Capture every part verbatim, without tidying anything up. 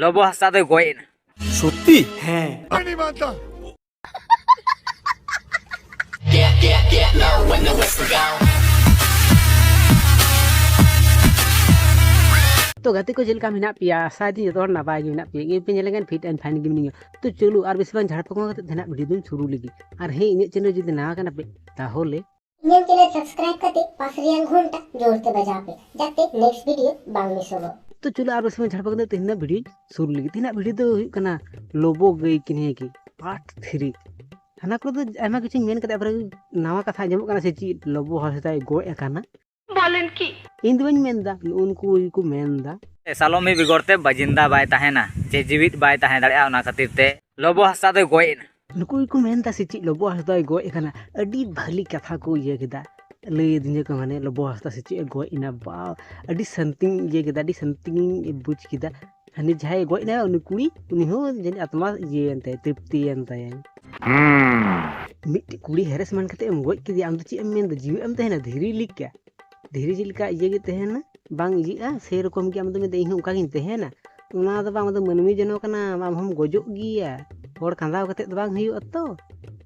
ᱞᱚᱵᱚ ᱦᱟᱸᱥᱫᱟ ᱫᱚᱭ ᱜᱚᱡ ᱮᱱᱟ᱾ ᱥᱚᱛᱛᱤ? ᱦᱮᱸ᱾ ᱛᱚ ᱜᱟᱛᱮ ᱠᱚ, ᱪᱮᱫ ᱞᱮᱠᱟ ᱢᱮᱱᱟᱜ ᱯᱮᱭᱟ? ᱟᱥᱟᱭ ᱫᱟᱹᱧ ᱡᱚᱛᱚ ᱦᱚᱲ ᱱᱟᱯᱟᱭ ᱜᱮ ᱢᱮᱱᱟᱜ ᱯᱮᱭᱟ᱾ ᱤᱧ ᱯᱮ ᱧᱮᱞ ᱠᱟᱱ fit and fine ᱜᱮ ᱢᱤᱱᱟᱹᱧᱟ᱾ ᱛᱚ ᱪᱚᱞᱚ ᱟᱨ ᱵᱮᱥᱤ ᱵᱟᱝ ᱡᱷᱟᱲ ᱯᱷᱚᱠᱚ ᱠᱟᱛᱮ ᱛᱮᱦᱮᱧᱟᱜ video ᱫᱚᱧ ᱥᱩᱨᱩ ᱞᱮᱜᱮ᱾ ᱟᱨ ᱦᱮᱸ, ᱤᱧᱟᱹᱜ channel ᱡᱩᱫᱤ ᱱᱟᱣᱟ ᱠᱟᱱᱟ ᱯᱮ, ᱛᱟᱦᱚᱞᱮ ᱤᱧᱟᱹᱜ channel subscribe ᱠᱟᱛᱮ ᱯᱟᱥ ᱨᱮᱭᱟᱜ ᱜᱷᱚᱱᱴᱟ ᱡᱳᱨ ᱛᱮ ᱵᱟᱡᱟᱣ ᱯᱮ, ᱡᱟᱛᱮ next video ᱵᱟᱝ ᱢᱤᱥᱚᱜᱚᱜ᱾ ᱛᱚ ᱪᱚᱞᱚ ᱟᱨ ᱵᱮᱥᱤ ᱵᱟᱝ ᱡᱷᱟᱲ ᱯᱷᱚᱠᱚ ᱠᱟᱛᱮ ᱛᱮᱦᱮᱧᱟᱜ video ᱥᱩᱨᱩ ᱞᱮᱜᱮ᱾ ᱛᱮᱦᱮᱧᱟᱜ video ᱫᱚ ᱦᱩᱭᱩᱜ ᱠᱟᱱᱟ ᱞᱚᱵᱚ ᱜᱟᱹᱭ ᱠᱤᱱᱦᱮ ᱠᱤ part three᱾ ᱦᱟᱱᱟ ᱠᱚᱨᱮ ᱫᱚ ᱟᱭᱢᱟ ᱠᱤᱪᱷᱩᱧ ᱢᱮᱱ ᱠᱟᱛᱮ, ᱟᱵᱟᱨ ᱱᱟᱣᱟ ᱠᱟᱛᱷᱟ ᱟᱸᱡᱚᱢᱚᱜ ᱠᱟᱱᱟ ᱥᱮ ᱪᱮᱫ, ᱞᱚᱵᱚ ᱦᱟᱸᱥᱫᱟᱭ ᱜᱚᱡ ᱟᱠᱟᱱᱟ? ᱵᱚᱞᱮᱱ ᱠᱤ? ᱤᱧ ᱫᱚ ᱵᱟᱹᱧ ᱢᱮᱱᱫᱟ, ᱩᱱᱠᱩ ᱜᱮᱠᱚ ᱢᱮᱱᱫᱟ᱾ ᱥᱟᱞᱚᱢᱤ ᱵᱮᱜᱚᱨ ᱛᱮ ᱵᱟᱡᱤᱱᱫᱟ ᱵᱟᱭ ᱛᱟᱦᱮᱱᱟ, ᱪᱮ ᱡᱤᱣᱤᱫ ᱵᱟᱭ ᱛᱟᱦᱮᱸ ᱫᱟᱲᱮᱭᱟᱜᱼᱟ᱾ ᱚᱱᱟ ᱠᱷᱟᱹᱛᱤᱨ ᱛᱮ ᱞᱚᱵᱚ ᱦᱟᱸᱥᱫᱟ ᱫᱚᱭ ᱜᱚᱡ ᱮᱱᱟ᱾ ᱱᱩᱠᱩ ᱜᱮᱠᱚ ᱢᱮᱱᱫᱟ ᱥᱮ ᱪᱮᱫ ᱞᱚᱵᱚ ᱦᱟᱸᱥᱫᱟᱭ ᱜᱚᱡ ᱟᱠᱟᱱᱟ? ᱟᱹᱰᱤ ᱵᱷᱟᱹᱞᱤ ᱠᱟᱛᱷᱟ ᱠᱚ ᱤᱭᱟᱹ ᱠᱮᱫᱟ, ᱞᱟᱹᱭ ᱟᱹᱫᱤᱧᱟ ᱠᱚ, ᱢᱟᱱᱮ ᱞᱚᱵᱚ ᱦᱟᱸᱥᱫᱟ ᱥᱮ ᱪᱮᱫ ᱮ ᱜᱚᱡ ᱮᱱᱟ᱾ ᱵᱟ, ᱟᱹᱰᱤ ᱥᱟᱱᱛᱤᱧ ᱤᱭᱟᱹ ᱠᱮᱫᱟ, ᱟᱹᱰᱤ ᱥᱟᱱᱛᱤᱧ ᱵᱩᱡᱽ ᱠᱮᱫᱟ᱾ ᱦᱟᱹᱱᱤ ᱡᱟᱦᱟᱸᱭ ᱜᱚᱡ ᱮᱱᱟᱭ, ᱩᱱᱤ ᱠᱩᱲᱤ, ᱩᱱᱤ ᱦᱚᱸ ᱡᱟᱹᱱᱤᱡ ᱟᱛᱢᱟ ᱤᱭᱟᱹᱭᱮᱱ ᱛᱟᱭᱟ, ᱛᱨᱤᱯᱛᱤᱭᱮᱱ ᱛᱟᱭᱟ᱾ ᱢᱤᱫᱴᱤᱡ ᱠᱩᱲᱤ harassment ᱠᱟᱛᱮ ᱮᱢ ᱜᱚᱡ ᱠᱮᱫᱮᱭᱟ, ᱟᱢ ᱫᱚ ᱪᱮᱫ ᱮᱢ ᱢᱮᱱᱫᱟ? ᱡᱤᱣᱮᱫ ᱮᱢ ᱛᱟᱦᱮᱱᱟ ᱫᱷᱤᱨᱤ ᱞᱮᱠᱟ? ᱫᱷᱤᱨᱤ ᱪᱮᱫ ᱞᱮᱠᱟ ᱤᱭᱟᱹ ᱜᱮ ᱛᱟᱦᱮᱱᱟ, ᱵᱟᱝ ᱤᱭᱟᱹᱜᱼᱟ, ᱥᱮᱨᱚᱠᱚᱢ ᱜᱮ ᱟᱢ ᱫᱚ ᱢᱮᱱᱫᱟ ᱤᱧ ᱦᱚᱸ ᱚᱱᱠᱟ ᱜᱤᱧ ᱛᱟᱦᱮᱱᱟ᱾ ᱚᱱᱟ ᱫᱚ ᱵᱟᱝ, ᱟᱢ ᱫᱚ ᱢᱟᱹᱱᱢᱤ ᱡᱚᱱᱚ ᱠᱟᱱᱟᱢ, ᱟᱢ ᱦᱚᱸᱢ ᱜᱚᱡᱚᱜ ᱜᱮᱭᱟ᱾ ᱦᱚᱲ ᱠᱟᱸᱫᱟᱣ ᱠᱟᱛᱮ ᱫᱚ ᱵᱟᱝ ᱦᱩᱭᱩᱜᱼᱟ ᱛᱚ,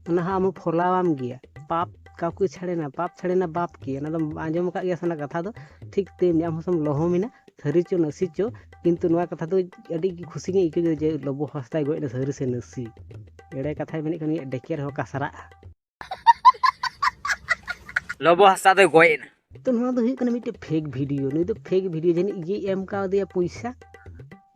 ᱚᱱᱟ ᱦᱚᱸ ᱟᱢ ᱦᱚᱸ ᱯᱷᱚᱞᱟᱣᱟᱢ ᱜᱮᱭᱟ᱾ ᱯᱟᱯ ᱠᱟᱠᱩ ᱪᱷᱟᱲᱮᱱᱟ, ᱯᱟᱯ ᱪᱷᱟᱲᱮᱱᱟ ᱵᱟᱯ ᱠᱤ, ᱚᱱᱟ ᱫᱚᱢ ᱟᱸᱡᱚᱢ ᱟᱠᱟᱫ ᱜᱮᱭᱟ ᱥᱮ ᱚᱱᱟ ᱠᱟᱛᱷᱟ ᱫᱚ? ᱴᱷᱤᱠ ᱛᱮᱢᱱᱤ ᱟᱢ ᱦᱚᱸ ᱥᱮᱢ ᱞᱚᱦᱚᱢᱮᱱᱟ, ᱥᱟᱹᱨᱤ ᱪᱚ ᱱᱟᱹᱥᱤ ᱪᱚ, ᱠᱤᱱᱛᱩ ᱱᱚᱣᱟ ᱠᱟᱛᱷᱟ ᱫᱚ ᱟᱹᱰᱤ ᱜᱮ ᱠᱷᱩᱥᱤ ᱜᱤᱧ ᱟᱹᱭᱠᱟᱹᱣ ᱠᱮᱫᱟ ᱡᱮ ᱞᱚᱵᱚ ᱦᱟᱸᱥᱫᱟᱭ ᱜᱚᱡ ᱮᱱᱟ, ᱥᱟᱹᱨᱤ ᱥᱮ ᱱᱟᱹᱥᱤ᱾ ᱮᱲᱮ ᱠᱟᱛᱷᱟᱭ ᱢᱮᱱᱮᱫ ᱠᱷᱟᱱ ᱩᱱᱤᱭᱟᱜ ᱰᱮᱠᱮᱨ ᱦᱚᱸ ᱠᱟᱥᱨᱟᱜᱼᱟ᱾ ᱞᱚᱵᱚ ᱦᱟᱸᱥᱫᱟ ᱫᱚᱭ ᱜᱚᱡ ᱮᱱᱟ᱾ ᱛᱚ ᱱᱚᱣᱟ ᱫᱚ ᱦᱩᱭᱩᱜ ᱠᱟᱱᱟ ᱢᱤᱫᱴᱮᱡ fake video᱾ ᱱᱩᱭ ᱫᱚ fake video, ᱡᱟᱹᱱᱤᱡ ᱤᱭᱟᱹᱭ ᱮᱢ ᱠᱟᱣᱫᱮᱭᱟ ᱯᱚᱭᱥᱟ,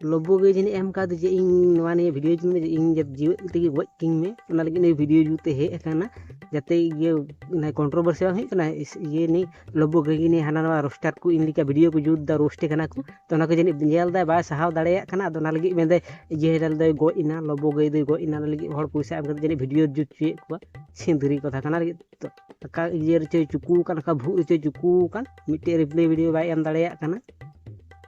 ᱞᱚᱵᱚ ᱜᱮ ᱡᱟᱹᱱᱤᱡ ᱮᱢ ᱠᱟᱣᱫᱮ ᱡᱮ ᱤᱧ ᱱᱚᱣᱟ ᱱᱤᱭᱮ video ᱡᱩᱛ ᱢᱮ, ᱡᱮ ᱤᱧ ᱡᱟᱛᱮ ᱡᱤᱣᱮᱫ ᱛᱮᱜᱮ ᱜᱚᱡ ᱠᱤᱧ ᱢᱮ, ᱚᱱᱟ ᱞᱟᱹᱜᱤᱫ ᱱᱩᱭ video ᱡᱩᱛ ᱮ ᱦᱮᱡ ᱟᱠᱟᱱᱟ, ᱡᱟᱛᱮ ᱤᱭᱟᱹ ᱚᱱᱟ controversy ᱵᱟᱝ ᱦᱩᱭᱩᱜ ᱠᱟᱱᱟ᱾ ᱤᱥ-, ᱤᱭᱟᱹ ᱱᱤ ᱞᱚᱵᱚ ᱜᱮ ᱱᱤ ᱦᱟᱱᱟ ᱱᱟᱣᱟ roaster ᱠᱚ ᱤᱧ ᱞᱮᱠᱟ video ᱠᱚ ᱡᱩᱛ ᱫᱟ, roast ᱮ ᱠᱟᱱᱟ ᱠᱚ, ᱛᱚ ᱚᱱᱟ ᱠᱚ ᱡᱟᱹᱱᱤᱡ ᱧᱮᱞ ᱫᱟᱭ, ᱵᱟᱭ ᱥᱟᱦᱟᱣ ᱫᱟᱲᱮᱭᱟᱜ ᱠᱟᱱᱟ᱾ ᱟᱫᱚ ᱚᱱᱟ ᱞᱟᱹᱜᱤᱫ ᱢᱮᱱᱫᱟᱭ ᱤᱭᱟᱹ ᱦᱮᱰᱟᱞ ᱫᱚᱭ ᱜᱚᱡ ᱮᱱᱟ, ᱞᱚᱵᱚ ᱜᱟᱹᱭ ᱫᱚᱭ ᱜᱚᱡ ᱮᱱᱟ, ᱚᱱᱟ ᱞᱟᱹᱜᱤᱫ ᱦᱚᱲ ᱯᱚᱭᱥᱟ ᱮᱢ ᱠᱟᱛᱮ ᱡᱟᱹᱱᱤᱡ video ᱡᱩᱛ ᱦᱚᱪᱚᱭᱮᱫ ᱠᱚᱣᱟ᱾ ᱥᱤᱸᱫᱽᱨᱤ ᱠᱚ ᱛᱟᱦᱮᱸ ᱠᱟᱱᱟ ᱞᱟᱹᱜᱤᱫ ᱛᱚ, ᱟᱠᱟ ᱤᱭᱟᱹ ᱨᱮᱪᱚᱭ ᱪᱩᱠᱩ ᱟᱠᱟᱱ, ᱟᱠᱟ ᱵᱷᱩᱜ ᱨᱮᱪᱚᱭ ᱪᱩᱠᱩ ᱟᱠᱟᱱ, ᱢᱤᱫᱴᱮᱡ replay video ᱵᱟᱭ ᱮᱢ ᱫᱟᱲᱮᱭᱟᱜ ᱠᱟᱱᱟ᱾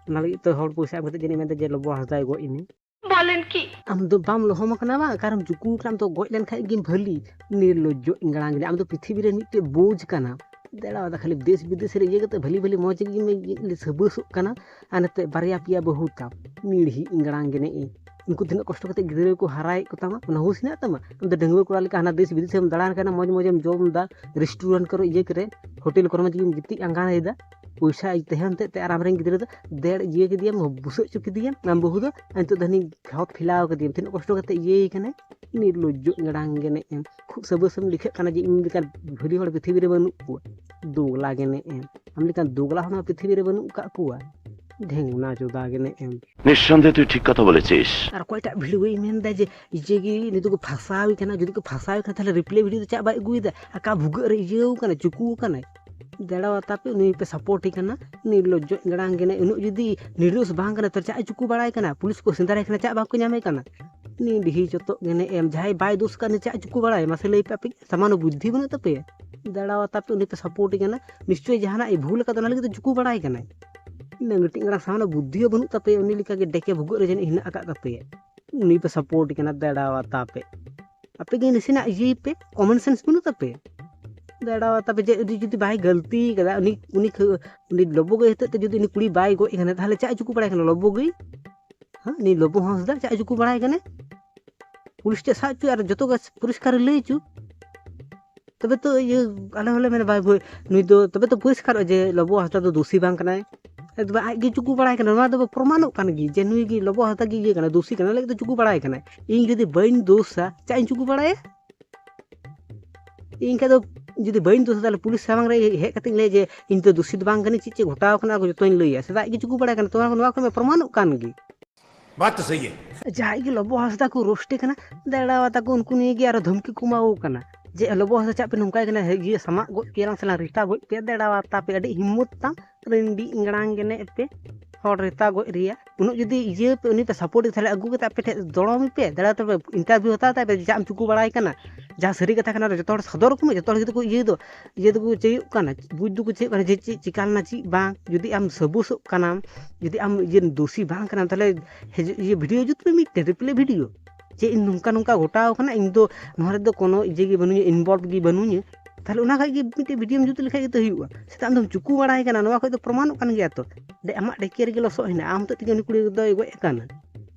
ᱚᱱᱟ ᱞᱟᱹᱜᱤᱫ ᱛᱚ ᱦᱚᱲ ᱯᱚᱭᱥᱟ ᱮᱢ ᱠᱟᱛᱮ ᱡᱟᱹᱱᱤᱡ ᱢᱮᱱᱫᱟ ᱡᱮ ᱞᱚᱵᱚ ᱦᱟᱸᱥᱫᱟᱭ ᱜᱚᱡ ᱮᱱᱟ᱾ ᱵᱚᱞᱮᱱ ᱠᱤ? ᱟᱢ ᱫᱚ ᱵᱟᱢ ᱞᱚᱦᱚᱢ ᱟᱠᱟᱱᱟ ᱵᱟᱝ, ᱚᱠᱟᱨᱮᱢ ᱪᱩᱠᱩ ᱟᱠᱟᱱᱟ? ᱟᱢ ᱫᱚ ᱜᱚᱡ ᱞᱮᱱᱠᱷᱟᱡ ᱜᱮᱢ ᱵᱷᱟᱹᱞᱤ᱾ ᱱᱤᱨᱞᱚᱡᱡᱚ ᱤᱝᱜᱽᱲᱟᱝ ᱜᱤᱫᱽᱨᱟᱹ, ᱟᱢ ᱫᱚ ᱯᱨᱤᱛᱷᱤᱵᱤ ᱨᱮ ᱢᱤᱫᱴᱮᱡ ᱵᱳᱡᱽ ᱠᱟᱱᱟ᱾ ᱫᱟᱬᱟ ᱟᱫᱟ ᱠᱷᱟᱹᱞᱤ ᱫᱮᱥ ᱵᱤᱫᱮᱥ ᱨᱮ ᱤᱭᱟᱹ ᱠᱟᱛᱮ ᱵᱷᱟᱹᱞᱤ ᱵᱷᱟᱹᱞᱤ ᱢᱚᱡᱽ ᱜᱮ ᱥᱟᱹᱵᱟᱹᱥᱚᱜ ᱠᱟᱱᱟ᱾ ᱟᱨ ᱱᱚᱛᱮ ᱵᱟᱨᱭᱟ ᱯᱮᱭᱟ ᱵᱟᱹᱦᱩ ᱛᱟᱢ, ᱢᱤᱲᱦᱤ ᱤᱝᱲᱟᱝ ᱜᱮ ᱱᱮᱜᱼᱮ᱾ ᱩᱱᱠᱩ ᱛᱤᱱᱟᱹᱜ ᱠᱚᱥᱴᱚ ᱠᱟᱛᱮ ᱜᱤᱫᱽᱨᱟᱹ ᱠᱚ ᱦᱟᱨᱟᱭᱮᱫ ᱠᱚ ᱛᱟᱢᱟ, ᱚᱱᱟ ᱦᱩᱸᱥ ᱦᱮᱱᱟᱜ ᱛᱟᱢᱟ? ᱟᱢ ᱫᱚ ᱰᱟᱺᱜᱩᱣᱟᱹ ᱠᱚᱲᱟ ᱞᱮᱠᱟ ᱦᱟᱱᱟ ᱫᱮᱥ ᱵᱤᱫᱮᱥ ᱮᱢ ᱫᱟᱬᱟᱱ ᱠᱟᱱᱟ, ᱢᱚᱡᱽ ᱢᱚᱡᱽ ᱮᱢ ᱡᱚᱢ ᱮᱫᱟ, ᱨᱮᱥᱴᱩᱨᱮᱱᱴ ᱠᱚᱨᱮ ᱤᱭᱟᱹ ᱠᱚᱨᱮ, ᱦᱳᱴᱮᱞ ᱠᱚᱨᱮ ᱢᱚᱡᱽ ᱜᱮᱢ ᱜᱤᱛᱤᱡ ᱟᱸᱜᱟᱭᱮᱫᱟ, ᱯᱚᱭᱥᱟ ᱛᱟᱦᱮᱱ ᱦᱚᱛᱮᱡ ᱛᱮ᱾ ᱟᱨ ᱟᱢᱨᱮᱱ ᱜᱤᱫᱽᱨᱟᱹ ᱫᱚ ᱫᱮᱲ ᱤᱭᱟᱹ ᱠᱮᱫᱮᱭᱟᱢ, ᱵᱩᱥᱟᱹᱜ ᱦᱚᱪᱚ ᱠᱮᱫᱮᱭᱟᱢ ᱟᱢ ᱵᱟᱹᱦᱩ ᱫᱚ, ᱟᱨ ᱱᱤᱛᱚᱜ ᱫᱚ ᱦᱟᱹᱱᱤ ᱜᱷᱟᱣ ᱯᱷᱮᱞᱟᱣ ᱠᱮᱫᱮᱭᱟᱢ᱾ ᱛᱤᱱᱟᱹᱜ ᱠᱚᱥᱴᱚ ᱠᱟᱛᱮ ᱤᱭᱟᱹᱭ ᱠᱟᱱᱟᱭ, ᱱᱤᱨᱞᱚᱡᱽᱡᱚ ᱤᱝᱲᱟᱝ ᱜᱮ ᱱᱮᱜᱼᱮ᱾ ᱠᱷᱩᱵ ᱥᱟᱹᱵᱟᱹᱥ ᱮᱢ ᱞᱮᱠᱷᱟᱜ ᱠᱟᱱᱟ ᱡᱮ ᱤᱧ ᱞᱮᱠᱟᱱ ᱵᱷᱟᱹᱞᱤ ᱦᱚᱲ ᱯᱨᱤᱛᱷᱤᱵᱤ ᱨᱮ ᱵᱟᱹᱱᱩᱜ ᱠᱚᱣᱟ᱾ ᱫᱳᱜᱽᱞᱟ ᱜᱮ ᱱᱮᱜᱼᱮ᱾ ᱟᱢ ᱞᱮᱠᱟᱱ ᱫᱳᱜᱽᱞᱟ ᱦᱚᱲ ᱱᱚᱣᱟ ᱯᱨᱤᱛᱷᱤᱵᱤ ᱨᱮ ᱵᱟᱹᱱᱩᱜ ᱟᱠᱟᱫ ᱠᱚᱣᱟ᱾ ᱰᱷᱮᱝᱱᱟ ᱪᱳᱫᱟ ᱜᱮ ᱱᱮᱜᱼᱮ᱾ নিঃসন্দেহে তুই ঠিক কথা বলেছিস। ᱟᱨ ᱚᱠᱚᱭᱴᱟᱜ ᱵᱷᱤᱲ ᱵᱟᱹᱧ ᱢᱮᱱᱫᱟ ᱡᱮ ᱤᱭᱟᱹ ᱜᱮ ᱱᱤᱛᱚᱜ ᱠᱚ ᱯᱷᱟᱸᱥᱟᱣ ᱠᱟᱱᱟ, ᱡᱩᱫᱤ ᱠᱚ ᱯᱷᱟᱸᱥᱟᱣ ᱠᱟᱱᱟ ᱛᱟᱦᱞᱮ ᱨᱤᱯᱞᱮ ᱵᱷᱤᱰᱤᱭᱳ ᱫᱚ ᱪᱟᱜ ᱵᱟᱭ ᱟᱹᱜᱩᱭᱮᱫᱟ? ᱟᱠᱟ ᱵᱷᱩᱜᱟᱹᱜ ᱨᱮ ᱤᱭᱟᱹᱣ ᱠᱟᱱᱟ, ᱪᱩᱠᱩ ᱠᱟᱱᱟᱭ᱾ ᱫᱟᱬᱟ ᱟᱛᱟᱯᱮ ᱩᱱᱤ ᱯᱮ ᱥᱟᱯᱳᱨᱴ ᱮ ᱠᱟᱱᱟ, ᱱᱤᱨᱞᱚᱡᱽᱡᱚ ᱤᱝᱲᱟᱝ ᱜᱮ ᱱᱮᱜᱼᱮ᱾ ᱩᱱᱟᱹᱜ ᱡᱩᱫᱤ ᱱᱤᱨᱫᱳᱥ ᱵᱟᱝ ᱠᱟᱱᱟ ᱛᱚ ᱪᱟᱜ ᱮ ᱪᱩᱠᱩ ᱵᱟᱲᱟᱭ ᱠᱟᱱᱟ? ᱯᱩᱞᱤᱥ ᱠᱚ ᱥᱮᱸᱫᱽᱨᱟᱭ ᱠᱟᱱᱟ, ᱪᱟᱜ ᱵᱟᱠᱚ ᱧᱟᱢᱮ ᱠᱟᱱᱟ? ᱱᱤᱰᱷᱤ ᱪᱚᱛᱚᱜ ᱜᱮ ᱱᱮᱜᱼᱮ᱾ ᱡᱟᱦᱟᱸᱭ ᱵᱟᱭ ᱫᱳᱥ ᱠᱟᱱ ᱩᱱᱤ ᱪᱟᱜ ᱮ ᱪᱩᱠᱩ ᱵᱟᱲᱟᱭᱟ? ᱢᱟᱥᱮ ᱞᱟᱹᱭ ᱯᱮ ᱟᱯᱮ, ᱥᱟᱢᱟᱱᱱᱚ ᱵᱩᱫᱽᱫᱷᱤ ᱵᱟᱹᱱᱩᱜ ᱛᱟᱯᱮᱭᱟ? ᱫᱟᱬᱟ ᱟᱛᱟᱯᱮ ᱩᱱᱤ ᱯᱮ ᱥᱟᱯᱳᱨᱴ ᱮ ᱠᱟᱱᱟ, ᱱᱤᱥᱪᱚᱭ ᱡᱟᱦᱟᱱᱟᱜ ᱮ ᱵᱷᱩᱞ ᱟᱠᱟᱫᱟ ᱚᱱᱟ ᱞᱟᱹᱜᱤᱫ ᱛᱮ ᱪᱩᱠᱩ ᱵᱟᱲᱟᱭ ᱠᱟᱱᱟᱭ᱾ ᱤᱱᱟᱹ ᱢᱤᱫᱴᱤᱡ ᱜᱟᱱ ᱥᱟᱢᱟᱱᱱᱚ ᱵᱩᱫᱽᱫᱷᱤ ᱦᱚᱸ ᱵᱟᱹᱱᱩᱜ ᱛᱟᱯᱮᱭᱟ, ᱩᱱᱤ ᱞᱮᱠᱟᱜᱮ ᱰᱮᱠᱮ ᱵᱷᱩᱜᱟᱹᱜ ᱨᱮ ᱡᱟᱹᱱᱤᱡ ᱦᱮᱱᱟᱜ ᱟᱠᱟᱫ ᱛᱟᱯᱮᱭᱟ᱾ ᱩᱱᱤ ᱯᱮ ᱥᱟᱯᱳᱨᱴ ᱮ ᱠᱟᱱᱟ, ᱫᱟᱬᱟ ᱟᱛᱟᱯᱮ᱾ ᱟᱯᱮ ᱜᱮ ᱱᱟᱥᱮᱱᱟᱜ ᱤᱭᱟᱹᱭ ᱯᱮ, ᱠᱚᱢᱚᱱ ᱥᱮᱱᱥ ᱵᱟᱹᱱᱩᱜ ᱛᱟᱯᱮᱭᱟ? ᱫᱟᱬᱟ ᱟᱛᱟᱯᱮ ᱡᱮ ᱩᱱᱤ ᱡᱩᱫᱤ ᱵᱟᱭ ᱜᱟᱹᱞᱛᱤ ᱠᱟᱫᱟ, ᱩᱱᱤ ᱩᱱᱤ ᱠᱷᱟᱹ- ᱩᱱᱤ ᱞᱚᱵᱚ ᱜᱟᱹᱭ ᱦᱚᱛᱮᱡ ᱛᱮ ᱡᱩᱫᱤ ᱩᱱᱤ ᱠᱩᱲᱤ ᱵᱟᱭ ᱜᱚᱡ ᱠᱟᱱᱟ ᱛᱟᱦᱞᱮ ᱪᱟᱜ ᱮ ᱪᱩᱠᱩ ᱵᱟᱲᱟᱭ ᱠᱟᱱᱟ ᱞᱚᱵᱚ ᱜᱟᱹᱭ? ᱦᱮᱸ, ᱩᱱᱤ ᱞᱚᱵᱚ ᱦᱟᱸᱥᱫᱟ ᱪᱟᱜ ᱮ ᱪᱩᱠᱩ ᱵᱟᱲᱟᱭ ᱠᱟᱱᱟ? ᱯᱩᱞᱤᱥ ᱴᱷᱮᱡ ᱥᱟᱵ ᱦᱚᱪᱚ ᱟᱨ ᱡᱚᱛᱚ ᱜᱮ ᱯᱚᱨᱤᱥᱠᱟᱨ ᱮ ᱞᱟᱹᱭ ᱦᱚᱪᱚ᱾ ᱛᱚᱵᱮ ᱛᱚ ᱤᱭᱟᱹ ᱟᱞᱮ ᱦᱚᱸᱞᱮ ᱢᱮᱱᱟ ᱵᱟᱭ ᱵᱷᱩ- ᱱᱩᱭ ᱫᱚ, ᱛᱚᱵᱮ ᱛᱚ ᱯᱚᱨᱤᱥᱠᱟᱨᱚᱜᱼᱟ ᱡᱮ ᱞᱚᱵᱚ ᱦᱟᱸᱥᱫᱟ ᱫᱚ ᱫᱳᱥᱤ ᱵᱟᱝ ᱠᱟᱱᱟᱭ᱾ ᱮ, ᱛᱚᱵᱮ ᱟᱡ ᱜᱮ ᱪᱩᱠᱩ ᱵᱟᱲᱟᱭ ᱠᱟᱱᱟ, ᱱᱚᱣᱟ ᱫᱚ ᱯᱨᱚᱢᱟᱱᱚᱜ ᱠᱟᱱ ᱜᱮ ᱡᱮ ᱱᱩᱭ ᱜᱮ ᱞᱚᱵᱚ ᱦᱟᱸᱥᱫᱟ ᱜᱮ ᱤᱭᱟᱹ ᱠᱟᱱᱟ, ᱫᱳᱥᱤ ᱠᱟᱱᱟ, ᱞᱟᱹᱜᱤᱫ ᱫᱚ ᱪᱩᱠᱩ ᱵᱟᱲᱟᱭ ᱠᱟᱱᱟᱭ᱾ ᱤᱧ ᱡᱩᱫᱤ ᱵᱟᱹᱧ ᱫᱳᱥᱟ, ᱪᱟᱜ ᱤᱧ ᱪᱩᱠᱩ ᱵᱟᱲᱟᱭᱟ? ᱤᱧ ᱠᱷᱟᱡ ᱫᱚ ᱡᱩᱫᱤ ᱵᱟᱹᱧ ᱫᱳᱥᱟ ᱛᱟᱦᱞᱮ ᱯᱩᱞᱤᱥ ᱥᱟᱢᱟᱝ ᱨᱮ ᱦᱮᱡ ᱠᱟᱛᱮᱧ ᱞᱟᱹᱭᱟ ᱡᱮ ᱤᱧ ᱫᱚ ᱫᱳᱥᱤ ᱫᱚ ᱵᱟᱝ ᱠᱟᱹᱱᱟᱹᱧ, ᱪᱮᱫ ᱪᱮᱫ ᱜᱷᱚᱴᱟᱣ ᱠᱟᱱᱟ ᱟᱨ ᱡᱚᱛᱚᱧ ᱞᱟᱹᱭᱟ᱾ ᱥᱮᱫᱟᱭ ᱜᱮ ᱪᱩᱠᱩ ᱵᱟᱲᱟᱭ ᱠᱟᱱᱟ, ᱛᱚ ᱱᱚᱣᱟ ᱠᱷᱚᱱ ᱢᱟ ᱯᱨᱚᱢᱟᱱᱚᱜ ᱠᱟᱱ ᱜᱮ᱾ बात तो सही है। ᱡᱟᱦᱟᱸᱭ ᱜᱮ ᱞᱚᱵᱚ ᱦᱟᱸᱥᱫᱟ ᱠᱚ ᱨᱳᱥᱴᱮ ᱠᱟᱱᱟ, ᱫᱟᱬᱟ ᱟᱛᱟᱯᱮ ᱩᱱᱠᱩ ᱱᱤᱭᱮ ᱜᱮ ᱟᱨᱚ ᱫᱷᱚᱢᱠᱤ ᱠᱚ ᱮᱢᱟ ᱠᱚ ᱠᱟᱱᱟ ᱡᱮ ᱞᱚᱵᱚ ᱦᱟᱸᱥᱫᱟ ᱪᱟᱜ ᱯᱮ ᱱᱚᱝᱠᱟᱭ ᱠᱟᱱᱟ, ᱤᱭᱟᱹ ᱥᱟᱢᱟᱜ ᱜᱚᱡ ᱠᱮᱭᱟᱞᱟᱝ ᱥᱮᱞᱟᱝ ᱨᱤᱴᱟ ᱜᱚᱡ ᱯᱮᱭᱟ᱾ ᱫᱟᱬᱟ ᱟᱛᱟᱯᱮ ᱟᱹᱰᱤ ᱦᱤᱢᱢᱚᱛ ᱛᱟᱢ, ᱨᱤᱱᱰᱤ ᱤᱝᱲᱟᱝ ᱜᱮ ᱱᱮᱜᱼᱮ ᱯᱮ ᱦᱚᱲ ᱨᱤᱴᱟ ᱜᱚᱡ ᱨᱮᱭᱟᱜ᱾ ᱩᱱᱟᱹᱜ ᱡᱩᱫᱤ ᱤᱭᱟᱹ ᱯᱮ, ᱩᱱᱤ ᱯᱮ ᱥᱟᱯᱳᱨᱴ ᱮ ᱛᱟᱦᱞᱮ ᱟᱹᱜᱩ ᱠᱟᱛᱮ ᱟᱯᱮ ᱴᱷᱮᱡ ᱫᱚᱲᱚᱢ ᱯᱮ, ᱫᱟᱬᱟ ᱛᱟᱯᱮ ᱤᱱᱴᱟᱨᱵᱷᱤᱭᱩ ᱦᱟᱛᱟᱣ ᱛᱟᱭ ᱯᱮ, ᱪᱟᱜ ᱮᱢ ᱪᱩᱠᱩ ᱵᱟᱲᱟᱭ ᱠᱟᱱᱟ? ᱡᱟᱦᱟᱸ ᱥᱟᱹᱨᱤ ᱠᱟᱛᱷᱟ ᱠᱟᱱᱟ ᱡᱚᱛᱚ ᱦᱚᱲ ᱥᱚᱫᱚᱨ ᱠᱚ ᱢᱮ, ᱡᱚᱛᱚ ᱦᱚᱲ ᱡᱩᱫᱤ ᱠᱚ ᱤᱭᱟᱹ ᱫᱚ ᱤᱭᱟᱹ ᱫᱚᱠᱚ ᱪᱟᱹᱭᱚᱜ ᱠᱟᱱᱟ, ᱵᱩᱡᱽ ᱫᱚᱠᱚ ᱪᱟᱹᱭᱚᱜ ᱠᱟᱱᱟ ᱡᱮ ᱪᱮᱫ ᱪᱤᱠᱟ ᱞᱮᱱᱟ ᱪᱮᱫ ᱵᱟᱝ᱾ ᱡᱩᱫᱤ ᱟᱢ ᱥᱟᱹᱵᱩᱥᱚᱜ ᱠᱟᱱᱟᱢ, ᱡᱩᱫᱤ ᱟᱢ ᱤᱭᱟᱹ ᱫᱳᱥᱤ ᱵᱟᱝ ᱠᱟᱱᱟᱢ, ᱛᱟᱦᱞᱮ ᱦᱤᱡᱩᱜ ᱤᱭᱟᱹ ᱵᱷᱤᱰᱤᱭᱳ ᱡᱩᱛ ᱢᱮ ᱢᱤᱫᱴᱮᱱ ᱨᱤᱯᱞᱮ ᱵᱷᱤᱰᱤᱭᱳ, ᱡᱮ ᱤᱧ ᱱᱚᱝᱠᱟ ᱱᱚᱝᱠᱟ ᱜᱷᱚᱴᱟᱣ ᱠᱟᱱᱟ, ᱤᱧ ᱫᱚ ᱱᱚᱣᱟ ᱨᱮᱫᱚ ᱠᱳᱱᱳ ᱤᱭᱟᱹ ᱜᱮ ᱵᱟᱹᱱᱩᱧᱟ, ᱤᱱᱵᱚᱞᱵᱷ ᱜᱮ ᱵᱟᱹᱱᱩᱧᱟ᱾ ᱛᱟᱦᱞᱮ ᱚᱱᱟ ᱠᱷᱚᱡ ᱜᱮ ᱢᱤᱫᱴᱮᱡ ᱵᱷᱤᱰᱤᱭᱳᱢ ᱡᱩᱛ ᱞᱮᱠᱷᱟᱡ ᱜᱮᱛᱚ ᱦᱩᱭᱩᱜᱼᱟ᱾ ᱥᱮᱛᱟᱜ ᱟᱢᱫᱚᱢ ᱪᱩᱠᱩ ᱵᱟᱲᱟᱭ ᱠᱟᱱᱟ, ᱱᱚᱣᱟ ᱠᱷᱚᱡ ᱫᱚ ᱯᱨᱚᱢᱟᱱᱚᱜ ᱠᱟᱱ ᱜᱮᱭᱟ ᱛᱚ᱾ ᱰᱮ-, ᱟᱢᱟᱜ ᱰᱮᱠᱮ ᱨᱮᱜᱮ ᱞᱚᱥᱚᱜ ᱦᱮᱱᱟᱜᱼᱟ, ᱟᱢ ᱦᱚᱛᱮᱡ ᱛᱮᱜᱮ ᱩᱱᱤ ᱠᱩᱲᱤ ᱫᱚᱭ ᱜᱚᱡ ᱟᱠᱟᱱᱟ᱾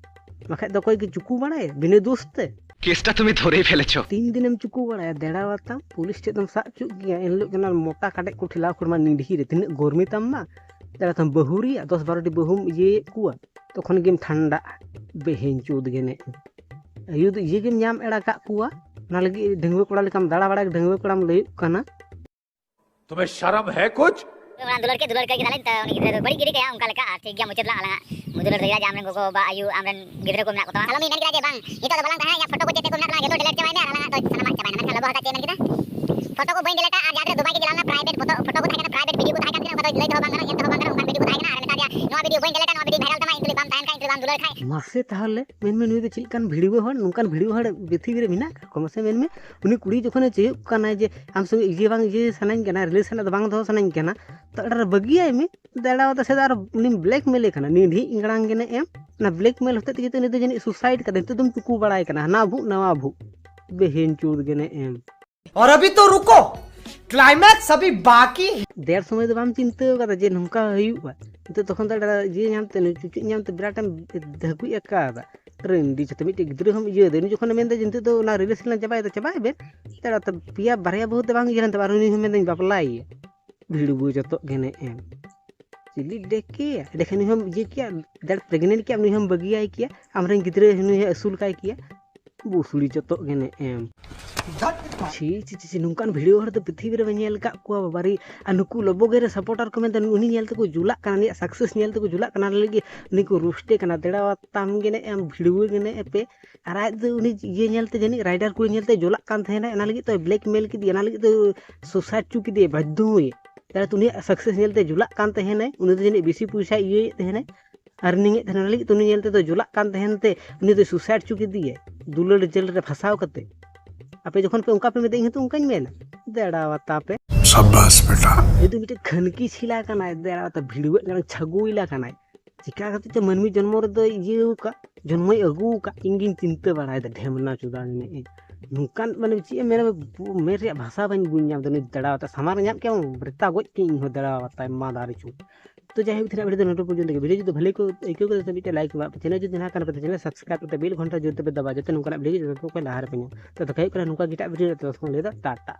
ᱵᱟᱠᱷᱟᱡ ᱫᱚ ᱚᱠᱚᱭ ᱜᱮ ᱪᱩᱠᱩ ᱵᱟᱲᱟᱭᱟ ᱵᱤᱱᱟᱹ ᱫᱳᱥ ᱛᱮ? কেসটা তুমি ধরেই ফেলেছো। তিন দিনেᱢ ᱪᱩᱠᱩ ᱵᱟᱲᱟᱭᱟ, ᱫᱮᱲᱟ ᱟᱛᱟᱢ ᱯᱩᱞᱤᱥ ᱴᱷᱮᱡ ᱫᱚᱢ ᱥᱟᱵ ᱦᱚᱪᱚᱜ ᱜᱮᱭᱟ᱾ ᱮᱱ ᱦᱤᱞᱳᱜ ᱡᱮ ᱚᱱᱟ ᱢᱚᱴᱟ ᱠᱟᱰᱮᱡ ᱠᱚ ᱴᱷᱮᱞᱟᱣ ᱠᱷᱚᱲᱢᱟ ᱱᱤᱰᱷᱤ ᱨᱮ, ᱛᱤᱱᱟᱹᱜ ᱜᱚᱨᱢᱤ ᱛᱟᱢ ᱢᱟ, ᱫᱮᱲᱟ ᱛᱟᱢ ᱵᱟᱹᱦᱩᱨᱤᱭᱟ, ᱫᱚᱥ ᱵᱟᱨᱚ ᱴᱤ ᱵᱟᱹᱦᱩᱢ ᱤᱭᱟᱹᱭᱮᱫ ᱠᱚᱣᱟ, ᱛᱚᱠᱷᱚᱱ ᱜᱮᱢ ᱴᱷᱟᱱᱰᱟᱜᱼᱟ᱾ ᱵᱮᱦᱮᱧ ᱪᱳᱫ ᱜᱮ ᱱᱮ᱾ ᱟᱭᱩ ᱫᱚ ᱤᱭᱟᱹ ᱜᱮᱢ ᱧᱟᱢ ᱮᱲᱟ ᱠᱟᱜ ᱠᱚᱣᱟ, ᱚᱱᱟ ᱞᱟᱹᱜᱤᱫ ᱰᱟᱺᱜᱩᱣᱟᱹ ᱠᱚᱲᱟ ᱞᱮᱠᱟᱢ ᱫᱟᱬᱟ ᱵᱟᱲᱟᱭ, ᱰᱟᱺᱜᱩᱣᱟᱹ ᱠᱚᱲᱟᱢ ᱞᱟᱹᱭᱚᱜ ᱠᱟᱱᱟ᱾ तुम्हें शर्म है कुछ? ᱚᱱᱟ ᱫᱩᱞᱟᱹᱲ ᱠᱮᱫ ᱫᱩᱞᱟᱹᱲ ᱠᱮᱫ ᱜᱮ ᱛᱟᱦᱞᱮ ᱛᱚ ᱩᱱᱤ ᱜᱤᱫᱽᱨᱟᱹ ᱫᱚ ᱵᱟᱹᱲᱤᱡ ᱜᱤᱰᱤ ᱠᱟᱭᱟ ᱚᱱᱠᱟ ᱞᱮᱠᱟ᱾ ᱟᱨ ᱴᱷᱤᱠ ᱜᱮᱭᱟ, ᱢᱩᱪᱟᱹᱫ ᱞᱟᱝ ᱟᱞᱟᱝᱟᱜ ᱢᱩᱫᱩᱞᱟᱹᱲ ᱫᱚ ᱡᱟ ᱟᱢᱨᱮᱱ ᱜᱚᱜᱚ ᱵᱟᱵᱟ ᱟᱭᱩ ᱟᱢᱨᱮᱱ ᱜᱤᱫᱽᱨᱟᱹ ᱠᱚ ᱢᱮᱱᱟᱜ ᱠᱚ ᱛᱟᱢᱟ᱾ ᱟᱞᱚᱢ ᱢᱮᱱ ᱠᱮᱫᱟ ᱡᱮ ᱵᱟᱝ ᱱᱤᱛᱚᱜ ᱫᱚ ᱵᱟᱞᱟᱝ ᱛᱟᱦᱮᱸᱱᱟ, ᱤᱧᱟᱹᱜ ᱯᱷᱳᱴᱳ ᱠᱚ ᱪᱮᱫ ᱪᱮᱫ ᱠᱚ ᱢᱮᱱᱟᱜ ᱛᱟᱢᱟ ᱡᱚᱛᱚ ᱰᱤᱞᱤᱴ ᱪᱟᱵᱟᱭ ᱢᱮ ᱟᱨ ᱟᱞᱟᱝᱟᱜ ᱫᱚ ᱥᱟᱱᱟᱢᱟᱜ ᱪᱟᱵᱟᱭᱮᱱᱟ᱾ ᱢᱮᱱᱠᱷᱟᱱ ᱞᱚᱵᱚ ᱦᱟᱛᱟ ᱪᱮᱫ ᱮ ᱢᱮᱱ ᱠᱮᱫᱟ? ᱯᱷᱳᱴᱳ ᱠᱚ ᱵᱟᱹᱧ ᱰᱤᱞᱤᱴᱟ ᱟᱨ ᱡᱟᱦᱟᱸ ᱛᱤᱱᱟᱹᱜ ᱫᱩᱵᱟᱭ ᱜᱮ ᱪᱟᱞᱟᱣ ᱞᱮᱱᱟ ᱯᱨᱟᱭᱵᱷᱮᱴ ᱯᱷᱳᱴᱳ, ᱯᱷᱳᱴᱳ ᱠᱚ ᱛᱟᱦᱮᱸ ᱠᱟᱱᱟ ᱯᱨᱟᱭᱵᱷᱮᱴ ᱵᱷᱤᱰᱤᱭᱳ ᱠᱚ ᱛᱟᱦᱮᱸ ᱠᱟᱱ ᱛᱤᱱᱟᱹᱜ ᱚᱱᱟ ᱫᱚ ᱞᱟᱹᱭ ᱫᱚᱦᱚ ᱵᱟᱝ ᱜᱟᱱᱚᱜ, ᱧᱮᱞ ᱛᱮᱦᱚᱸ ᱵᱟᱝ ᱜᱟᱱᱚᱜ, ᱚᱱᱠᱟᱱ ᱵᱷᱤᱰᱤᱭᱳ ᱠᱚ ᱛᱟᱦᱮᱸ ᱠᱟᱱᱟ᱾ ᱱᱚᱣᱟ ᱵᱷᱤᱰᱤᱭᱳ ᱵᱟᱹᱧ ᱰᱤᱞᱤᱴᱟ, ᱱᱚᱣᱟ ᱵᱷᱤᱰᱤᱭᱳ ᱵᱷᱟᱭᱨᱟᱞ ᱛᱟᱢᱟ, ᱤᱧ ᱛᱩᱞᱩᱡ ᱵᱟᱢ ᱛᱟᱦᱮᱱ ᱠᱷᱟᱱ, ᱤᱧ ᱛᱩᱞᱩᱡ ᱵᱟᱢ ᱫᱩᱞᱟᱹᱲ ᱠᱷᱟᱡ᱾ ᱢᱟᱥᱮ ᱛᱟᱦᱚᱞᱮ ᱢᱮᱱᱢᱮ, ᱱᱩᱭ ᱫᱚ ᱪᱮᱫ ᱞᱮᱠᱟᱱ ᱵᱷᱤᱰᱤᱭᱳ ᱦᱚᱲ, ᱱᱚᱝᱠᱟᱱ ᱵᱷᱤᱰᱤᱭᱳ ᱦᱚᱲ ᱯᱨᱤᱛᱷᱤᱵᱤ ᱨᱮ ᱢᱮᱱᱟᱜ ᱠᱟᱜ ᱠᱚᱣᱟ? ᱢᱟᱥᱮ ᱢᱮᱱᱢᱮ, ᱩᱱᱤ ᱠᱩᱲᱤ ᱡᱚᱠᱷᱚᱱᱮ ᱪᱟᱹᱭᱚᱜ ᱠᱟᱱᱟᱭ ᱡᱮ ᱟᱢ ᱥᱚᱸᱜᱮ ᱤᱭᱟᱹ ᱵᱟᱝ ᱤᱭᱟᱹ ᱥᱟᱱᱟᱧ ᱠᱟᱱᱟ, ᱨᱤᱞᱮᱥᱚᱱ ᱫᱚ ᱵᱟᱝ ᱫᱚᱦᱚ ᱥᱟᱱᱟᱧ ᱠᱟᱱᱟ, ᱛᱚ ᱚᱱᱟ ᱵᱟᱹᱜᱤᱭᱟᱭ ᱢᱮ᱾ ᱫᱟᱲᱟ ᱟᱛᱟ ᱥᱮ ᱟᱨ ᱩᱱᱤᱢ ᱵᱞᱮᱠᱢᱮᱞᱮ ᱠᱟᱱᱟ, ᱱᱤᱰᱷᱤ ᱤᱝᱲᱟᱝ ᱜᱮ ᱱᱮ ᱮᱢ᱾ ᱚᱱᱟ ᱵᱞᱮᱠᱢᱮᱞ ᱦᱚᱛᱮᱡ ᱛᱮᱜᱮ ᱛᱚ ᱩᱱᱤ ᱫᱚ ᱡᱟᱹᱱᱤᱡ ᱥᱩᱥᱟᱭᱤᱰ ᱠᱟᱫᱟ, ᱱᱤᱛᱚᱜ ᱫᱚᱢ ᱪᱩᱠᱩ ᱵᱟᱲᱟᱭ ᱠᱟᱱᱟ, ᱦᱟᱱᱟ ᱵᱷᱩᱜ ᱱᱟᱣᱟ ᱵᱷᱩᱜ, ᱵᱮᱦᱮᱱ ᱪᱩᱫ ᱜᱮ ᱱᱮ ᱮᱢ᱾ और अभी तो रुको, क्लाइमैक्स अभी बाकी है। ᱫᱮᱲ ᱥᱚᱢᱚᱭ ᱫᱚ ᱵᱟᱢ ᱪᱤᱱᱛᱟᱹ ᱠᱟᱫᱟ ᱡᱮ ᱱᱚᱝᱠᱟ ᱦᱩᱭᱩᱜᱼᱟ? ᱱᱤᱛᱚᱜ ᱛᱚᱠᱷᱚᱱ ᱫᱚ ᱤᱭᱟᱹ ᱧᱟᱢᱛᱮ, ᱱᱩᱭ ᱪᱩᱪᱩᱡ ᱧᱟᱢᱛᱮ ᱵᱤᱨᱟᱴ ᱮᱢ ᱫᱷᱟᱹᱠᱩᱡ ᱟᱠᱟᱫᱟ᱾ ᱨᱟᱹᱱᱰᱤ ᱪᱷᱟᱛᱟ ᱢᱤᱫᱴᱮᱡ ᱜᱤᱫᱽᱨᱟᱹ ᱦᱚᱸᱢ ᱤᱭᱟᱹ ᱫᱮ, ᱩᱱᱤ ᱡᱚᱠᱷᱚᱱᱮ ᱢᱮᱱᱫᱟ ᱡᱮ ᱱᱤᱛᱚᱜ ᱫᱚ ᱚᱱᱟ ᱨᱤᱞᱮᱥᱚᱱ ᱪᱟᱵᱟᱭ ᱫᱟ, ᱪᱟᱵᱟᱭ ᱵᱮᱱ᱾ ᱫᱟᱲᱟ ᱛᱟ ᱯᱮᱭᱟ ᱵᱟᱨᱭᱟ ᱵᱟᱹᱦᱩ ᱛᱮ ᱵᱟᱝ ᱤᱭᱟᱹ ᱞᱮᱱ ᱛᱟᱵᱟ, ᱟᱨ ᱩᱱᱤ ᱦᱚᱸ ᱢᱮᱱᱫᱟᱹᱧ ᱵᱟᱯᱞᱟᱭᱮᱭᱟ᱾ ᱵᱷᱤᱲᱵᱩ ᱡᱚᱛᱚᱜ ᱜᱮ ᱱᱮ ᱮᱢ᱾ ᱪᱤᱞᱤ ᱰᱮᱠᱮᱭᱟ? ᱮᱸᱰᱮᱠᱷᱟᱱ ᱱᱩᱭ ᱦᱚᱸᱢ ᱤᱭᱟᱹ ᱠᱮᱭᱟ, ᱫᱟᱲ ᱯᱨᱮᱜᱱᱮᱱᱴ ᱠᱮᱭᱟ, ᱱᱩᱭ ᱦᱚᱸᱢ ᱵᱟᱹᱜᱤᱭᱟᱭ ᱠᱮᱭᱟ, ᱟᱢᱨᱮᱱ ᱜᱤᱫᱽᱨᱟᱹ ᱱᱩᱭ ᱦᱚᱸ ᱟᱹᱥᱩᱞ ᱠᱟᱭ ᱠᱮᱭᱟ᱾ ᱵᱩᱥᱲᱤ ᱡᱚᱛᱚᱜ ᱜᱮ ᱱᱮ ᱮᱢ᱾ ᱪᱷᱤ ᱪᱷᱤ ᱪᱷᱤ ᱪᱷᱤ, ᱱᱚᱝᱠᱟᱱ ᱵᱷᱤᱲᱤᱭᱳ ᱦᱚᱲ ᱫᱚ ᱯᱨᱤᱛᱷᱤᱵᱤ ᱨᱮ ᱵᱟᱹᱧ ᱧᱮᱞ ᱟᱠᱟᱫ ᱠᱚᱣᱟ ᱵᱟᱵᱟᱨᱮ᱾ ᱟᱨ ᱱᱩᱠᱩ ᱞᱚᱵᱚ ᱜᱮ ᱨᱮ ᱥᱟᱯᱳᱨᱴᱟᱨ ᱠᱚ ᱢᱮᱱᱫᱟ, ᱩᱱᱤ ᱧᱮᱞ ᱛᱮᱠᱚ ᱡᱩᱞᱟᱜ ᱠᱟᱱᱟ, ᱩᱱᱤᱭᱟᱜ ᱥᱟᱠᱥᱮᱥ ᱧᱮᱞ ᱛᱮᱠᱚ ᱡᱩᱞᱟᱜ ᱠᱟᱱᱟ, ᱚᱱᱟ ᱞᱟᱹᱜᱤᱫ ᱩᱱᱤ ᱠᱚ ᱨᱳᱥᱴᱮ ᱠᱟᱱᱟ, ᱫᱮᱲᱟᱣᱟᱛᱟᱢ ᱜᱮ ᱱᱮ ᱮᱢ, ᱵᱷᱤᱲᱣᱟᱹ ᱜᱮ ᱱᱮ ᱮ ᱯᱮ᱾ ᱟᱨ ᱟᱡ ᱫᱚ ᱩᱱᱤ ᱤᱭᱟᱹ ᱧᱮᱞᱛᱮ ᱡᱟᱹᱱᱤᱡ ᱨᱟᱭᱰᱟᱨ ᱠᱩᱲᱤ ᱧᱮᱞᱛᱮ ᱡᱚᱞᱟᱜ ᱠᱟᱱ ᱛᱟᱦᱮᱱᱟᱭ, ᱚᱱᱟ ᱞᱟᱹᱜᱤᱫ ᱛᱮ ᱵᱞᱮᱠᱢᱮᱞ ᱠᱮᱫᱮᱭᱟ, ᱚᱱᱟ ᱞᱟᱹᱜᱤᱫ ᱛᱮ ᱥᱩᱥᱟᱭᱤᱰ ᱦᱚᱪᱚ ᱠᱮᱫᱮᱭᱟ ᱵᱟᱫᱽᱫᱷᱚ ᱦᱚᱭᱮ᱾ ᱛᱟᱦᱞᱮ ᱛᱚ ᱩᱱᱤᱭᱟᱜ ᱥᱟᱠᱥᱮᱥ ᱧᱮᱞᱛᱮ ᱡᱚᱞᱟᱜ ᱠᱟᱱ ᱛᱟᱦᱮᱱᱟᱭ, ᱩᱱᱤ ᱫᱚ ᱡᱟᱹᱱᱤᱡ ᱵᱮᱥᱤ ᱯᱚᱭᱥᱟᱭ ᱤᱭᱟᱹᱭᱮᱫ ᱛᱟᱦᱮᱱᱟᱭ, ᱟᱨᱱᱤᱝ ᱮᱫ ᱛᱟᱦᱮᱱᱟ, ᱚᱱᱟ ᱞᱟᱹᱜᱤᱫ ᱛᱮ ᱩᱱᱤ ᱧᱮᱞᱛᱮ ᱫᱚ ᱡᱚᱞᱟᱜ ᱠᱟᱱ ᱛᱟᱦᱮᱱ ᱛᱮ ᱩᱱᱤ ᱫᱚ ᱥᱩᱥᱟᱭᱤᱰ ᱦᱚᱪᱚ ᱠᱮᱫᱮᱭᱟ ᱫᱩᱞᱟᱹᱲ ᱡᱮᱞ ᱨᱮ ᱯᱷᱟᱸᱥᱟᱣ ᱠᱟᱛᱮ᱾ ᱟᱯᱮ ᱡᱚᱠᱷᱚᱱ ᱯᱮ ᱚᱱᱠᱟ ᱯᱮ ᱢᱮᱛᱟ, ᱤᱧ ᱦᱚᱸᱛᱚ ᱚᱱᱠᱟᱧ ᱢᱮᱱᱟ, ᱫᱮᱲᱟᱣᱟᱛᱟ ᱯᱮ᱾ शाबाश बेटा। ᱡᱩᱫᱤ ᱢᱤᱫᱴᱮᱡ ᱠᱷᱟᱱᱠᱤ ᱪᱷᱤᱞᱟ ᱠᱟᱱᱟᱭ, ᱫᱮᱲᱟᱣᱟᱛᱟ ᱵᱷᱤᱲᱣᱟᱹᱜ ᱠᱟᱱᱟᱭ, ᱪᱷᱟᱜᱩᱭᱞᱟ ᱠᱟᱱᱟᱭ, ᱪᱤᱠᱟ ᱠᱟᱛᱮ ᱪᱚ ᱢᱟᱹᱱᱢᱤ ᱡᱚᱱᱢᱚ ᱨᱮᱫᱚᱭ ᱤᱭᱟᱹ ᱟᱠᱟᱫ, ᱡᱚᱱᱢᱚᱭ ᱟᱹᱜᱩ ᱟᱠᱟᱫ, ᱤᱧ ᱜᱤᱧ ᱪᱤᱱᱛᱟᱹ ᱵᱟᱲᱟᱭᱮᱫᱟ ᱰᱷᱮᱢᱱᱟ ᱪᱚᱫᱟ ᱢᱮᱱᱮᱫ ᱤᱧ᱾ ᱱᱚᱝᱠᱟᱱ ᱢᱟᱱᱮ ᱪᱮᱫ ᱮᱢ ᱢᱮᱱᱟ, ᱢᱮᱱ ᱨᱮᱭᱟᱜ ᱵᱷᱟᱥᱟ ᱵᱟᱹᱧ ᱵᱩᱡᱽ ᱧᱟᱢ ᱮᱫᱟ᱾ ᱩᱱᱤ ᱫᱟᱬᱟ ᱠᱟᱛᱮ ᱥᱟᱢᱟᱝ ᱨᱮ ᱧᱟᱢ ᱠᱮᱫ ᱨᱮᱛᱟ ᱜᱚᱡ ᱠᱮᱫ ᱤᱧ ᱦᱚᱸ ᱫᱟᱬᱟ ᱠᱟᱛᱮ ᱢᱟ ᱫᱟᱨᱮ ᱪᱩ᱾ ᱛᱚ ᱡᱟᱭᱦᱳᱠ, ᱛᱮᱦᱮᱧᱟᱜ ᱵᱷᱤᱰᱤᱭᱳ ᱫᱚ ᱱᱚᱰᱮ ᱯᱚᱨᱡᱚᱱᱛᱚ ᱜᱮ᱾ ᱵᱷᱤᱰᱤᱭᱳ ᱡᱩᱫᱤ ᱵᱷᱟᱹᱞᱤ ᱠᱚ ᱟᱹᱭᱠᱟᱹᱣ ᱠᱮᱫᱟ, ᱛᱚ ᱢᱤᱫᱴᱮᱱ ᱞᱟᱭᱤᱠ ᱮᱢᱟᱜ ᱯᱮ᱾ ᱪᱮᱱᱮᱞ ᱡᱩᱫᱤ ᱱᱟᱣᱟ ᱠᱟᱱᱟ ᱯᱮ, ᱛᱚ ᱪᱮᱱᱮᱞ ᱥᱟᱵᱥᱠᱨᱟᱭᱤᱵ ᱠᱟᱛᱮ ᱵᱮᱞ ᱜᱷᱚᱱᱴᱟ ᱡᱳᱨ ᱛᱮᱯᱮ ᱫᱟᱵᱟ, ᱡᱟᱛᱮ ᱱᱚᱝᱠᱟᱱᱟᱜ ᱵᱷᱤᱰᱤᱭᱳ ᱡᱚᱛᱚ ᱠᱷᱚᱱ ᱞᱟᱦᱟ ᱨᱮᱯᱮ ᱧᱟᱢ᱾ ᱛᱚ ᱫᱮᱠᱷᱟ ᱦᱩᱭᱩᱜ ᱠᱟᱱᱟ ᱱᱚᱝᱠᱟ ᱜᱮ ᱮᱴᱟᱜ ᱵᱷᱤᱰᱤᱭᱳ ᱨᱮ, ᱛᱚᱛᱚᱠᱷᱚᱱ ᱞᱟᱹᱭ ᱫᱟ ᱴᱟᱴᱟ᱾